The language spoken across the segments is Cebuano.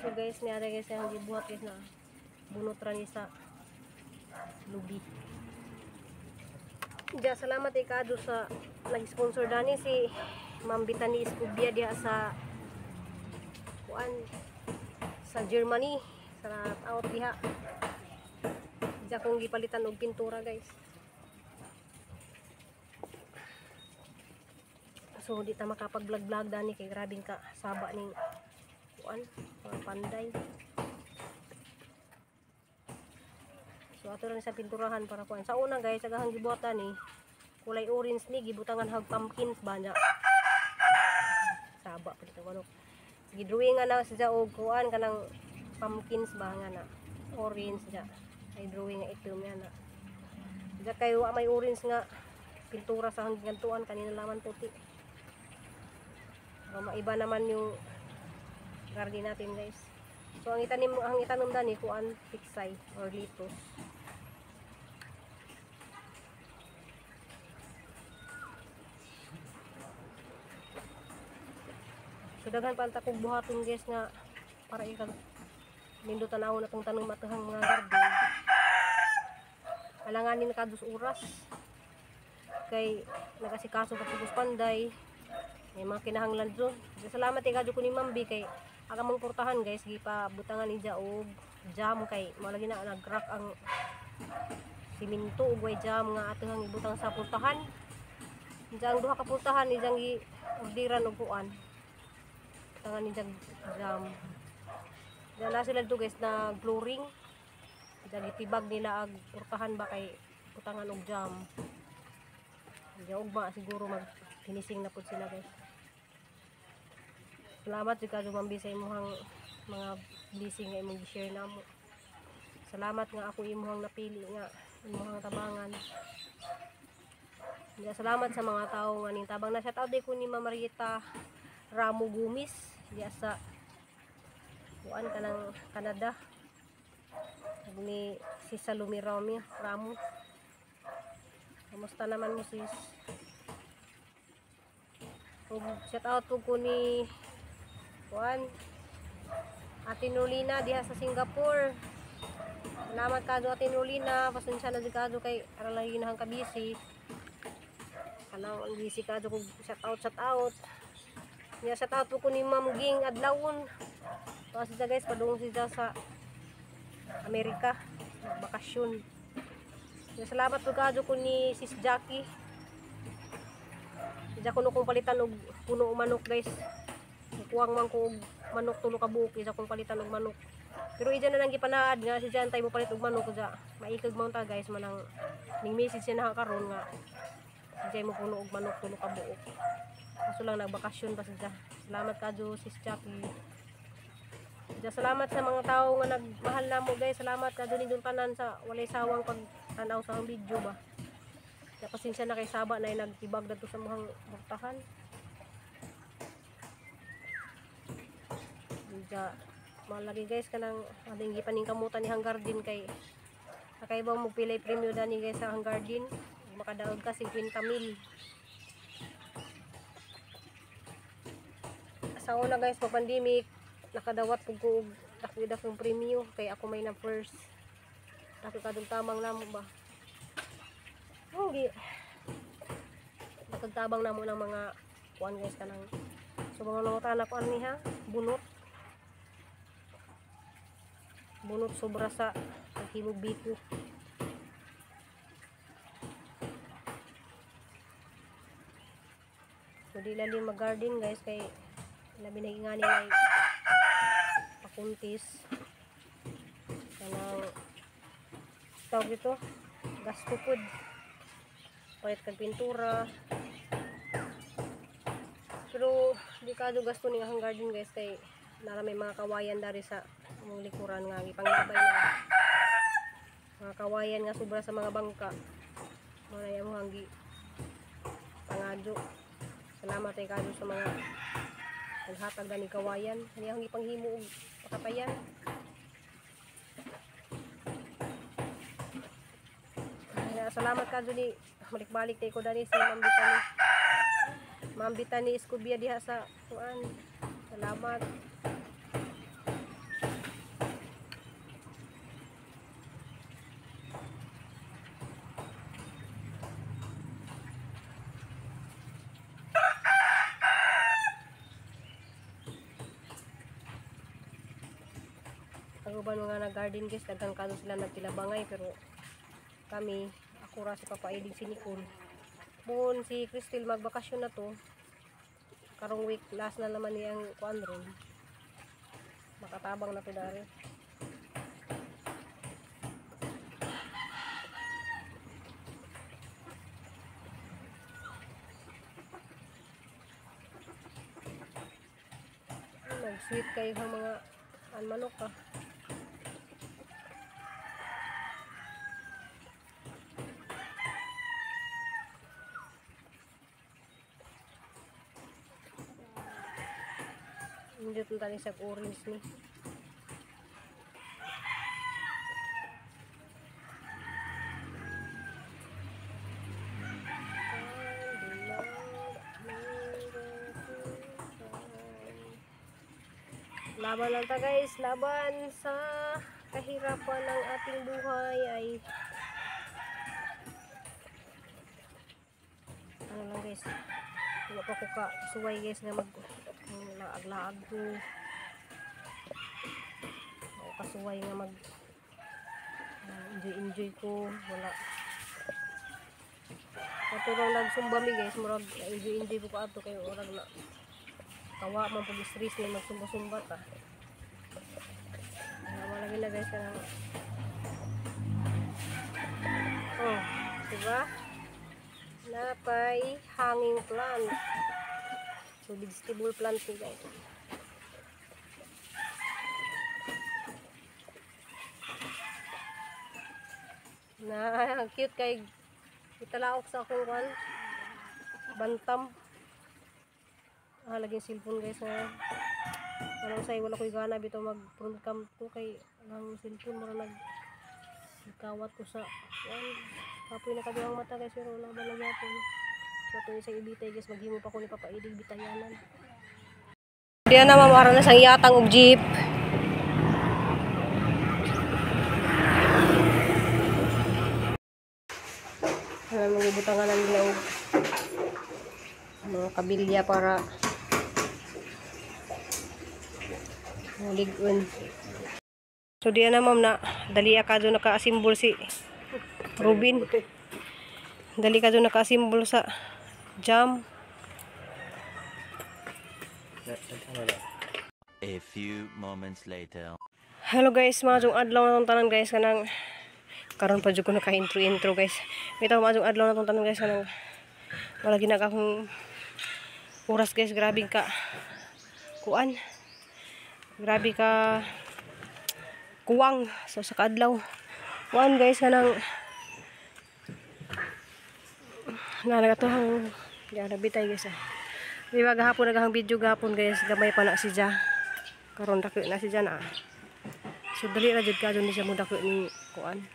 So guys, niya guys ang gibuhat guys na bunot ra ni sa lubi. Diya, salamat ikado sa nag-sponsor dani si Ma'am Bitani Escobia diha sa kuan sa Germany. Sa out diha. Diya kong gipalitan og pintura guys. So di ta makapag-vlog-vlog dani kay grabing ka saba ning kuan mga panday. So ato rin sa pinturahan para kuan. Sa una guys, agahang gibuhatan ni kulay orange ni gibutangan hag pumpkins ba niya. Saba pa dito manok. Gidrawingan na siya og kuan kanang pumpkins ba nga na orange siya. Ay drawing nga itom yan na. Diya kayo may orange nga pintura sa hanggantuan kanina laman puti. So, maiba naman yung garden natin guys. So ang itanim dani kuan piksay or litos. So daghan pa ang takong buhaton guys nga para ikag nindot tan-awon atong tanom atong mga garden. Alanganin ka 2 oras kay nagasikaso pa pugos panday. May mga kinahanglan dun. Salamat kay kadyo ko ni Ma'am B kay aga mong portahan guys gipabutangan ni ja og jam kay mao lagi na nag-crack ang simento ug way jam nga atong ibutang sa portahan. Diyan ang duha ka portahan ni jang gi-orderan og kuan. Butangan ni jang jam. Diyan na sila dito guys na flooring. Diyan gitibag nila ag portahan ba kay butangan og jam. Diyan ugma siguro mag finishing na pud sila guys. Salamat jud kadyo Ma'am B sa imuhang mga blessing nga imong gi-share namo. Salamat nga ako imuhang napili nga imuhang tabangan. Ya, salamat sa mga tao nga ning tabang na. Shout out ko ni Ma'am Marieta Ramo Gumis diya sa kuan kanang Canada. Ug ni si Salome Ramo Ramo. Kamusta naman mo sis? Ug shout out po ko ni Juan Ate Nolina diha sa Singapore. Salamat kadyo Ate Nolina, pasensya na jud kadyo kay aron lang ginahang ka busy. Kanang ang busy kadyo kog shout out shout out. Nya shout out po ko ni Ma'am Ging Adlawon. To siya guys, padung siya sa Amerika nagbakasyon. Nya salamat po kadyo ko ni Sis Jackie. Siya kuno kong palitan og puno og manok guys. Kuwang man ko og manok tulo ka buok isa kong palitan og manok. Pero ija na lang gipanaad nga si Jan tay mo palit og manok ja. Maikag man ta guys manang ning message siya na karon nga si Jay mo puno og manok tulo ka buok. Kaso lang nagbakasyon pa siya. Salamat kadyo Sis Jackie. Ja, salamat sa mga tao nga nagmahal namo guys. Salamat kadyo ninyong tanan sa walay sawang pagtan-aw sa akong video ba. Ja, pasensya na kay saba na nagtibag dadto sa muhang portahan. Ja, malagi guys kanang ading gipaningkamutan ni hang garden kay nakaibaw mo pilay premyo dani guys sa hang garden. Makadaog ka 50 mil. Sa una guys pag pandemic nakadawat pug ko og dako-dakong premyo kay ako may na first. Dako kadung tamang namo ba. Hindi nakagtabang namo ng mga kuan guys kanang so mga nangutana ko ani ha bunot. Bunot sobra sa paghimog biko. So di lalim mag-garden guys kay labi na ingani ay pakuntis. Kanang tawag dito, gasto pud. Palit kag pintura. Pero di kadyo gasto ning ang garden guys kay nara may mga kawayan dari sa among likuran nga gipanglabay na mga kawayan nga sobra sa mga bangka. Mao na among gi pangadyo. Salamat ay kadyo sa mga naghatag gani kawayan. Ani ang gipanghimo og pakatayan. Kaya salamat kadyo ni balik-balik tay ko dani si Ma'am Bitani. Ma'am Bitani Escobia diha sa kuan. Salamat. Ang uban mga nag-garden guys, daghang kado sila nagtilabangay, pero kami, ako ra si Papa Eding si Nicole. Buon si Crystal magbakasyon na to. Karong week last na naman niyang kuan ron. Makatabang na to dari. Nag-sweet kayo ang mga manok ka. Hindi ito tani sa orange ni. Laban lang ta guys, laban sa kahirapan ng ating buhay ay ano lang guys, wala pa ko ka suway guys nga mag laag-laag ko. Ako kasuway nga mag enjoy ko, wala. Katurang nagsumba mi guys, murag enjoy ko ato kay orag na kawa man pag stress ni magsumba-sumba ta. Wala lagi na guys kanang. Oh, diba? Napay hanging plant. So vegetable plant ni guys. Na cute kay italaok sa akong kwan. Bantam. Ah, laging cellphone guys na. Ano say wala koy gana bitaw mag front cam ko kay ang cellphone mura nag kawat ko sa kuan. Kapoy na kaduhang mata guys pero wala ba nagyapon. So ato sa ibitay guys, maghimo pa ko ni Papa Idig bitayanan. Diyan na mamara na sang yatang og jeep. Alam mo gibutangan nila og mga kabilya para ligon. So diyan na ma'am na dali ka do naka-assemble si Ruben. Dali ka do naka-assemble sa jam. A few moments later. Hello guys, maayong adlaw na tong tanan guys kanang karon pa jud ko naka-intro guys. Bitaw maayong adlaw na tong tanan guys kanang wala ginag akong oras guys, grabe ka kuan. Grabe ka kuwang so sa kaadlaw. Kuan guys kanang nagatuhang ya nabitay guys. Di ba gahapon nagahang video gahapon guys, gamay pa na si Ja. Karon dako na si Ja na. So dali ra jud kadto ni siya mo dako ni kuan.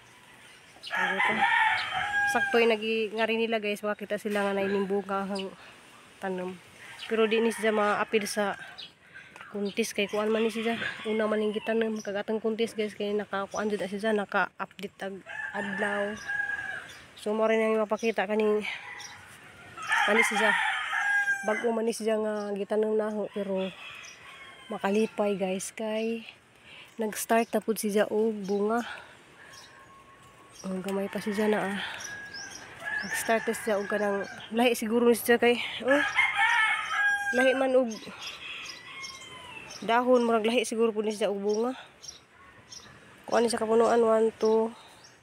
Sakto nagi ngari nila guys, makita sila nga nainimbuga ang tanom. Pero di ni siya maapil sa kuntis kay kuan man ni siya. Una man ning gitanom kagatang kuntis guys kay nakakuan jud na siya, naka-update ag adlaw. So mo rin ang mapakita kaning kani siya. Bag-o man ni siya nga gitanom naho pero makalipay guys kay nag-start na pud siya og bunga. Ang gamay pa siya na ah. Nag-start na siya og kanang lahi siguro ni siya kay oh, lahi man og dahon, murag lahi siguro pud ni siya og bunga. Kuan ni siya kapunuan 1 2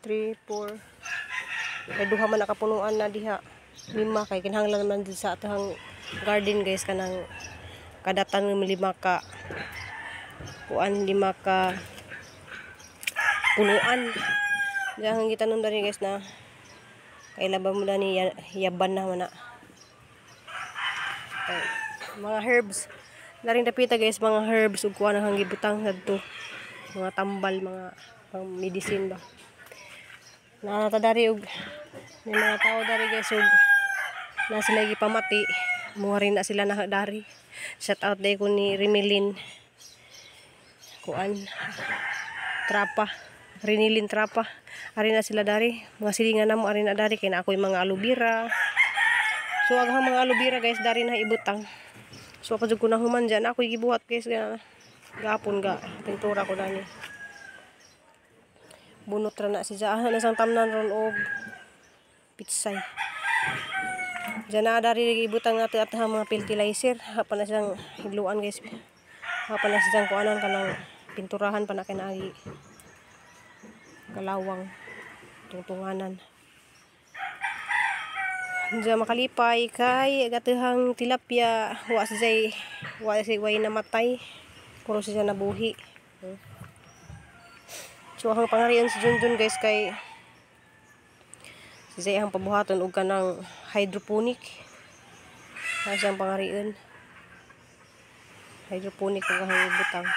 3 4. Kay duha man nakapunuan na diha. Lima kay kinahanglan man dito sa atong garden guys kanang kadatan ng lima ka kuan, lima ka punuan. Diyan gitanom diri guys na kay laban mo dani yaban na man na. Kay, mga herbs naring dapita guys, mga herbs ug kuan ang gibutang ngadto, mga tambal, mga pang medicine ba. Naa ta dari og may mga tao dari guys ug na sila gipamati, muha rin na sila na dari. Shout out day ko ni Remilin kuan trapa, Rinilin trapa. Ari na sila dari, mga silingan namo ari na dari kay na ako'y mga aloe vera. So aghang mga aloe vera guys dari na ibutang. So ako jud ko na human dyan, ako'y gibuhat guys gapon ga pintura ko dani. Bunot ra na siya. Ah, na siyang tamnan ron og pitsay. Diyan na dari ibutang nato at ang mga fertilizer. Hapa na siyang higluan, guys. Hapa na siyang kuanan kanang pinturahan pa na kinaagi. Kalawang tungtunganan. Diyan makalipay kay gatihang tilapia, wa siya wa siya way namatay. Puro siya nabuhi. So ang pangarian si Junjun, guys, kay si Zay ang pabuhaton og kanang hydroponic. Na siyang pangarian. Hydroponic ang ahang ibutang.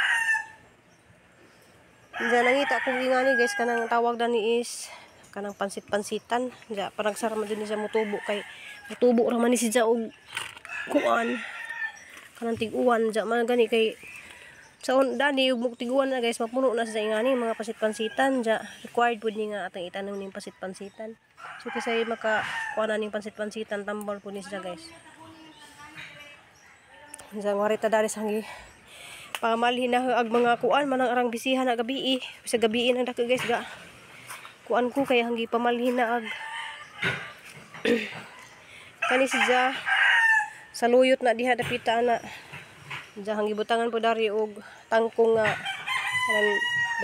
Diyan nangita kong ingani, guys, kanang tawag dani is kanang pansit-pansitan. Diyan panagsara man din siya mutubo kay mutubo ra man ni siya og kuan kanang tig-uwan. Diyan man gani kay sa on dani ug tiguan na, guys, mapuno na sa ingani mga pansit-pansitan. Diyan required pud ni nga atong itanom ning pansit-pansitan. So kasi maka kuan na ning pansit-pansitan, tambal pud ni siya, guys. Diyan warita dari sa hangi pamalhin na ag mga kuan manang arang bisihan na gabi sa gabi nang dako, guys, ga kuan ko kay hanggi pamalhin na ag kani siya saluyot na diha dapita na. Diya hanggi butangan po dari og tangkong nga kanang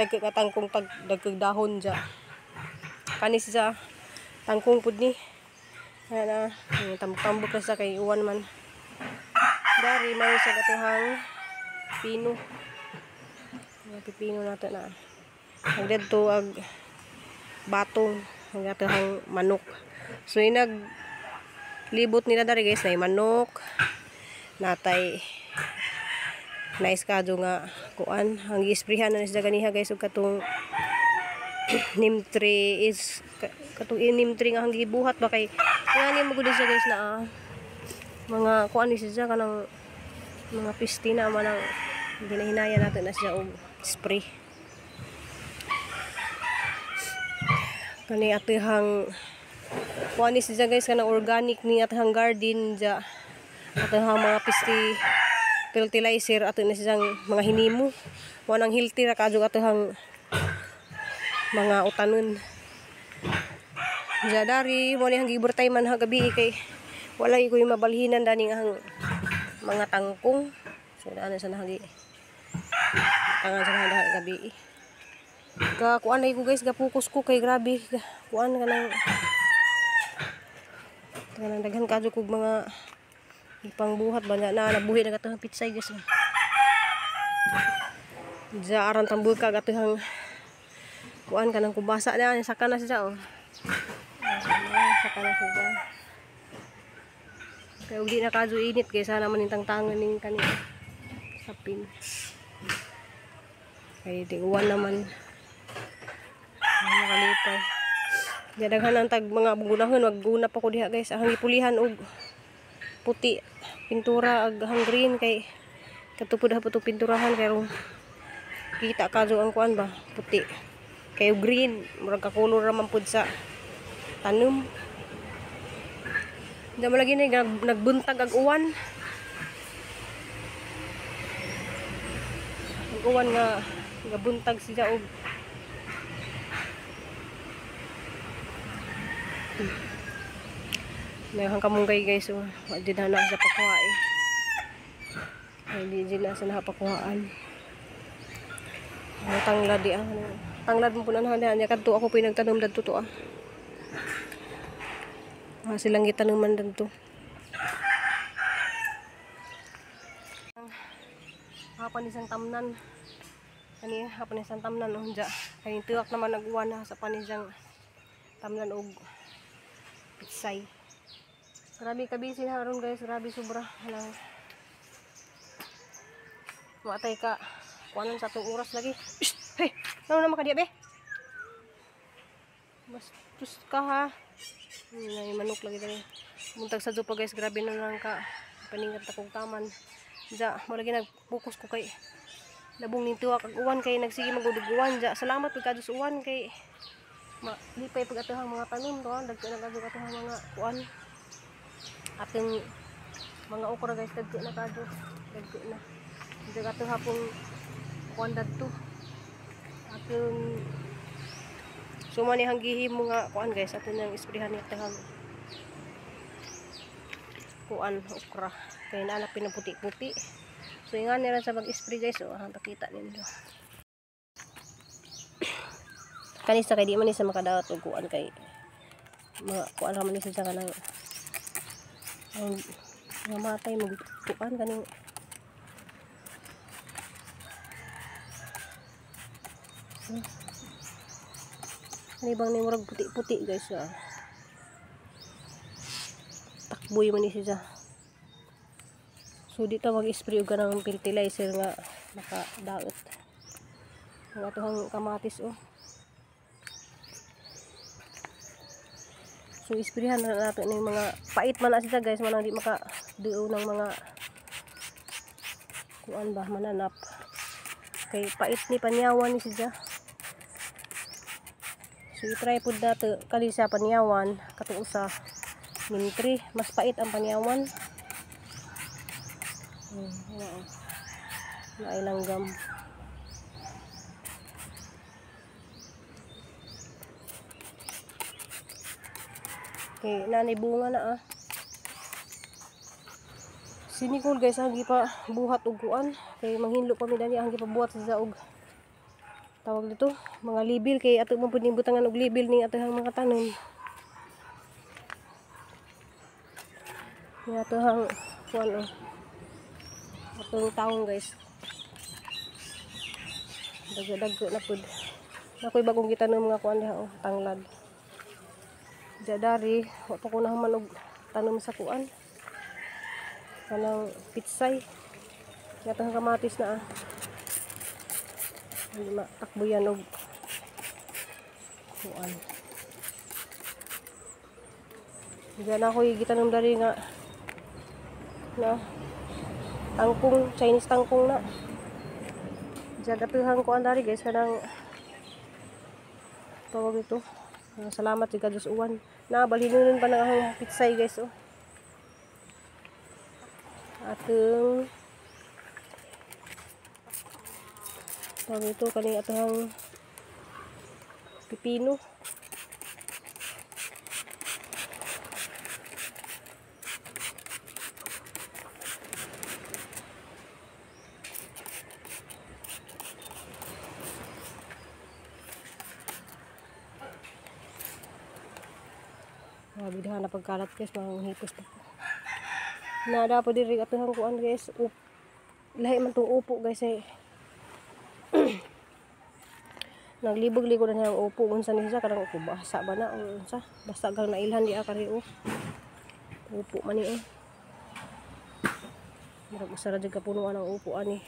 dagko nga tangkong tag dagkog dahon diya. Kani siya tangkong pud ni. Ana tambok-tambok ra sa kay uwan man. Dari man sa gatuhang pino. Mga pipino nato na. Ang didto ag batong ang gatuhang manok. So inag libot nila dari, guys, na manok natay nice kadyo nga kuan ang gi-sprayhan na sila ganiha, guys, og katong neem tree is katong neem tree nga ang gibuhat ba kay ngani mo gud siya, guys, na mga kuan ni siya kanang mga pistina man ang ginahinaya nato na siya og spray kani atihang kuan ni siya, guys, kanang organic ni atihang garden ja atihang mga pisti fertilizer ato na siyang mga hinimo. Wanang healthy ra kadyo atihang mga utanon. Ja dari mo ni hang giburtay man ha gabi kay wala ko yung mabalhinan dani nga hang mga tangkong. So daan sa nahagi tangan sa nahagi gabi. Ga kuan ay ko, guys, ga focus ko kay grabe kuan kanang kanang daghan kadyo kog mga ipangbuhat ba na nabuhi na gatong pitsay, guys. Diya aran tambuka gatong kuan kanang kubasa na saka na siya oh. Saka na siya. Kay ug di na kadyo init kay sana man tangtangan ning kani sapin. Kay di uwan naman. Makalipay. Diya daghan ang tag mga gunahon magguna pa ko diha, guys. Ang gipulihan og puti pintura ag hang green kay katupod ha puto pinturahan pero kita kadyo ang kuan ba puti kay green murag kakulor ra man pud sa tanom. Diya mo lagi ni nagbuntag ag uwan. Ag uwan nga gabuntag siya og Nahang kamunggay, guys, oh. Wa jud na sa pakuha eh. Ay di jud na sa napakuhaan. Ang tanglad di ah. Tanglad mo po na niya kadto ako pinagtanom dadto to ah. Ah, silang gitanuman dadto. Hapan isang tamnan. Kani hapan isang tamnan oh dya. Kani tuwak naman nag-uwan na sa panisang tamnan og pitsay. Grabe kabisi na ron, guys, grabe sobra. Halang. Matay ka. Kuanan sa atong oras lagi. Shh! Hey, ano naman ka diya be? Bastos ka ha. May manok lagi dali. Muntag sa pa, guys, grabe na lang ka. Paningat akong taman. Ja, mo lagi nag-focus ko kay labong ning tuwak ag uwan kay nagsige magudug-uwan ja. Salamat pud kadto sa uwan kay lipay pag atuhang mga tanom to, dagko na kadto atuhang mga kuan. Ating mga okra, guys, dagko na kadto. Dagko na. Diya kato hapong kuan dadto. Atong So man ihang gihimo nga kuan guys, ato nang isprehan ni atong kuan okra kay naa na pinaputi-puti. So ingan nila sa mag-spray guys, oh, ang pakita ninyo. Kanisa kay di man ni sa makadaot og kuan kay mga kuan ra man ni sa kanang ang namatay mag kuan kaning Kani bang ni murag puti-puti guys ah. Takboy man ni siya. So di ta mag-spray og kanang fertilizer nga makadaot. Ang atohang kamatis oh. So isprayhan na nato ning mga pait man na siya guys, manang di maka duo ng mga kuan ba mananap. Kay pait ni panyawan ni siya. So i-try pud nato kali sa panyawan katong usa mintri, mas pait ang panyawan. Naay langgam. Okay, nanay bunga na ah. Sinikol guys, ang gipa buhat og kuan kay manghinlo pa mi dani, ang gipa buhat sa og tawag dito, mga libil kay ato man pud ning butangan og libil ning atohang mga tanom. Ni atohang kuan oh. Atong taong guys. Dago-dago na pud. Nakoy bagong gitanom nga kuan diha oh, tanglad. Diya dari, wa pa ko nahuman og tanom sa kuan. Kanang pitsay. Atohang kamatis na ah. Hindi matakbo yan og kuan. Diyan ako gitanom dari nga na tangkong, Chinese tangkong na. Diyan atuhang kuan dari guys, kanang tawag ito. Salamat sa Diyos uwan. Na balhinunon pa ng ahong pitsay guys oh. Atong tawag ito kaning atohang pipino. Grabe na pagkalat guys, mga hipos pa ko. Nada po diri atohang kuan guys. Lahi man tong upo guys eh. Naglibog-ligo na niyang upo unsa ni siya kanang upo basa ba na o unsa, basta gang nailhan di kari oh. Upo man ni eh. Murag usa ra jud ka punuan ang upo ani.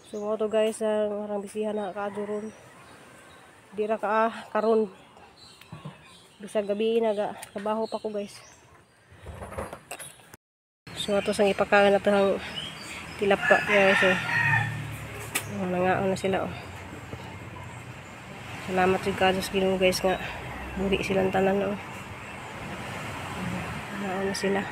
So mo to guys, ang arang bisihan na kaadto ron. Di ra ka karon. Bisag gabi naga trabaho pa ko guys. So ato sang ipakaon ato ang tilapa guys. So nangaon na sila oh. Salamat jud ka sa Ginoo guys nga buhi silang tanan oh. Nangaon na sila.